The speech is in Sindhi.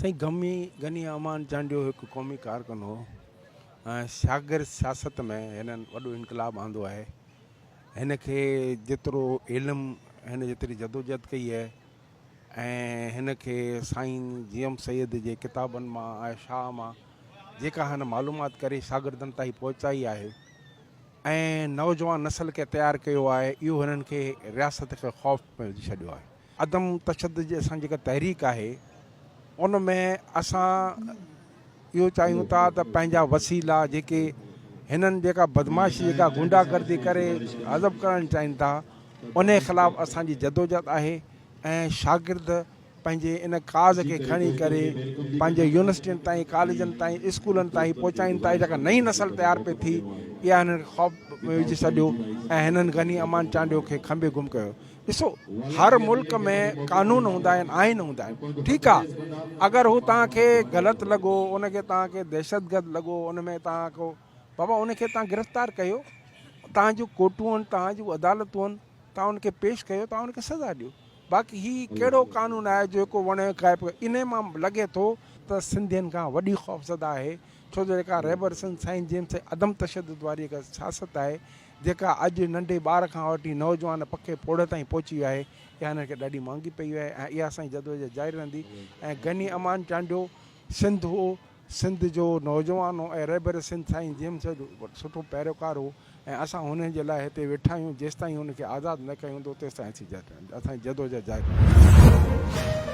سائين غمي غني امان چانڊيو هڪ قومي ڪارڪن هو ۽ شاگرد سياست ۾ هنن وڏو انقلاب آندو آهي. هن کي جيترو علم هن جيتري جدوجهد ڪئي آهي ۽ هن کي سائين جي ايم سيد جي ڪتابن مان ۽ شاهه مان جيڪا هن معلومات ڪري شاگردن تائين پهچائي آهي ۽ نوجوان نسل کي تيار ڪيو آهي اهو هنن کي رياست کي خوف ۾ وجهي ڇڏيو آهي. عدم تشدد جي اسان جي جيڪا تحريڪ آهي ان ۾ اسان اهو چاهيون ٿا ته پنهنجا وسيلا جيڪي هنن جيڪا بدمعاشي جيڪا غنڊا گردي ڪري حذف ڪرڻ چاهين ٿا ان خلاف اسان جي جدوجهد آهي ۽ شاگرد پنهنجي ان ڪاز کي کڻي ڪري پنهنجي يونيورسٽين تائين ڪاليجن تائين اسڪولن تائين پهچائين ٿا جيڪا نئين نسل تيار پئي ٿي اها هنن کي خوف ۾ وجهي ڇڏيو ۽ هنن غني امان چانڊيو کي کنڀي گم ڪيو. ڏسو هر ملڪ ۾ قانون هوندا آهن آئين هوندا آهن ٺيڪ آ اگر هو توهان کي غلط لڳو ان کي توهان کي دهشتگرد لڳو ان ۾ توهان کو بابا ان کي توهان گرفتار ڪيو توهان جون ڪورٽون آهن توهان جون عدالتون آهن توهان ان کي پيش ڪيو توهان ان کي سزا ڏيو باقي هي ڪهڙو قانون آهي جو هڪ وڻ کائي پيو انهي مان لڳي ٿو ته سنڌين کان وڏي خوفزده آهي ڇو جو جيڪا رهبر سنڌ سائين جيمس عدم تشدد واري جيڪا سياست آهي جيڪا اڄ ننڍي ٻار کان وٺي نوجوان پڪي پوڙهي تائين پهچي وئي آهي، اها هنن کي ڏاڍي مهانگي پئي آهي ۽ اها اسان جي جدوجهد جاري رهندي ۽ غني امان چانڊيو سنڌ هو، سنڌ جو نوجوان هو ۽ رهبر سنڌ سائين جيمس جو سٺو پيروڪار هو ۽ اسان هن جي لاء هتي ويٺا آهيون، جيستائين هن کي آزاد نه ڪيو ويندو تيستائين اسين اسان جي جدوجهد جاري رهندي.